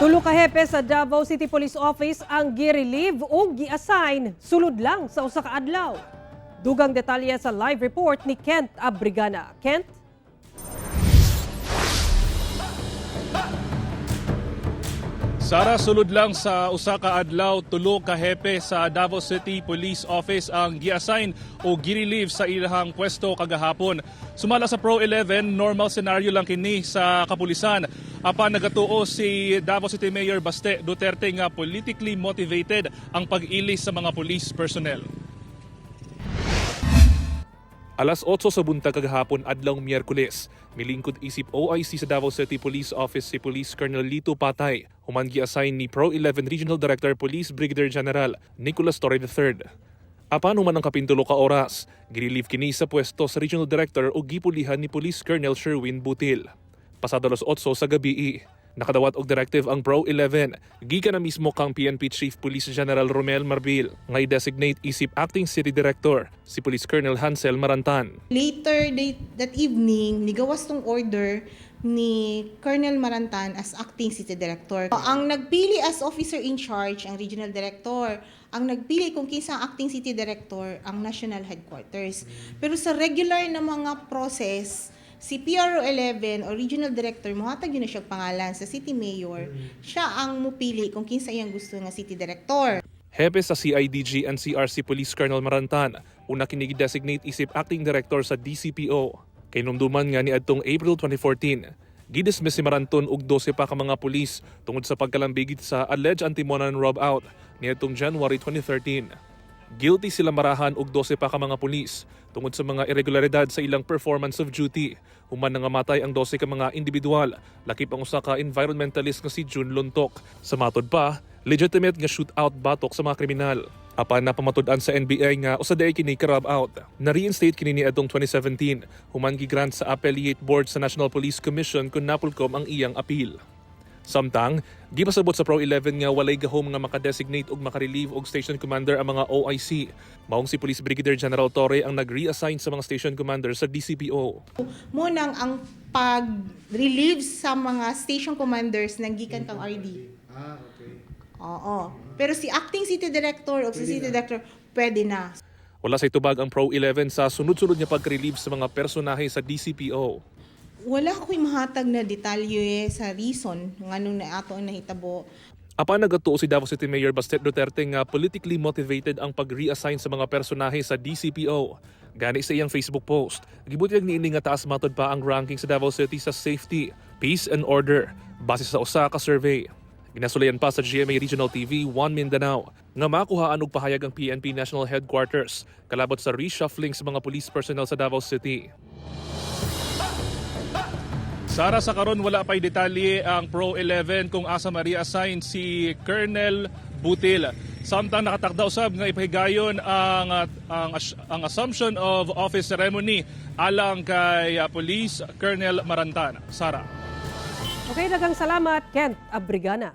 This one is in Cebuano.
Tulo ka hepe sa Davao City Police Office ang gi-relieve o gi-assign sulod lang sa usa ka adlaw. Dugang detalye sa live report ni Kent Abrigana. Kent? Sara, sulod lang sa usa ka adlaw, tulo ka hepe sa Davao City Police Office ang gi-assign o gi-relieve sa ilahang pwesto kagahapon. Sumala sa Pro 11, normal scenario lang kini sa kapulisan. Apan nagatuo si Davao City Mayor Baste Duterte nga politically motivated ang pag-ilis sa mga police personnel. Alas 8 sa buntag kagahapon adlawng Miyerkules, milingkod isip OIC sa Davao City Police Office si Police Colonel Lito Patay, human gi-assign ni Pro 11 Regional Director Police Brigadier General Nicolas Torre III. Apan human ang kapintulo ka oras, girelieve kini sa pwesto sa Regional Director o gipulihan ni Police Colonel Sherwin Butil. Pasado alas 8 sa gabi, nakadawat og directive ang Pro 11 gikan na mismo kang PNP Chief Police General Romel Marbil nga i-designate isip Acting City Director si Police Colonel Hansel Marantan. Later that evening, nigawas tong order ni Colonel Marantan as acting city director. Ang nagpili as officer in charge ang regional director. Ang nagpili kung kinsa ang acting city director ang national headquarters. Pero sa regular na mga process, si PRO 11 o regional director, mohatag gyud na siya pangalan sa city mayor. Siya ang mupili kung kinsa iyang gusto nga city director. Hepe sa CIDG and CRC Police Colonel Marantan, una kini designate isip acting director sa DCPO. Kay numduman nga ni adtong April 2014, gidismiss si Maranton og 12 pa ka mga pulis tungod sa pagkalambigit sa alleged Atimonan rub out niadtong January 2013. Guilty sila marahan og 12 pa ka mga pulis tungod sa mga irregularidad sa ilang performance of duty. Human nangamatay ang 12 ka mga individual, lakip ang usa ka environmentalist nga si June Luntok. Sa matod pa, legitimate nga shootout batok sa mga kriminal. Apan napamatud-an sa NBI nga usa diay kini ka rub out. Na-reinstate kini niadtong 2017, human gigrant sa Appellate Board sa National Police Commission kun napulkom ang iyang appeal. Samtang, gipasabot sa Pro 11 nga walay gahom nga makadesignate og makarelieve og station commander ang mga OIC. Maong si Police Brigadier General Torre ang nag-reassign sa mga station commander sa DCPO. Mo nang ang pag-relieve sa mga station commanders nang gikan kang RD. Ah, okay. Oo. Pero si acting city director o si city director, pwede na. Wala say tubag ang Pro 11 sa sunod-sunod nga pag-relieve sa mga personahe sa DCPO. Wala ko'y mahatag na detalye sa reason nganong na ato ang nahitabo. Apan nagatuo si Davao City Mayor Baste Duterte nga politically motivated ang pag-reassign sa mga personahe sa DCPO. Gani sa iyang Facebook post, gibutyag niini nga taas matod pa ang ranking sa Davao City sa safety, peace and order base sa usa ka survey. Ginasulayan pa sa GMA Regional TV 1 Mindanao nga makuhaan og pahayag ang PNP National Headquarters kalabot sa reshuffling sa mga police personnel sa Davao City. Sara, sa karon wala pa'y detalye ang Pro 11 kung asa ma-reassign si Colonel Butil. Samtang nakatakda usab nga ipahigayon ang assumption of office ceremony alang kay Police Colonel Marantan. Sara. Okay, daghang salamat, Kent Abrigana.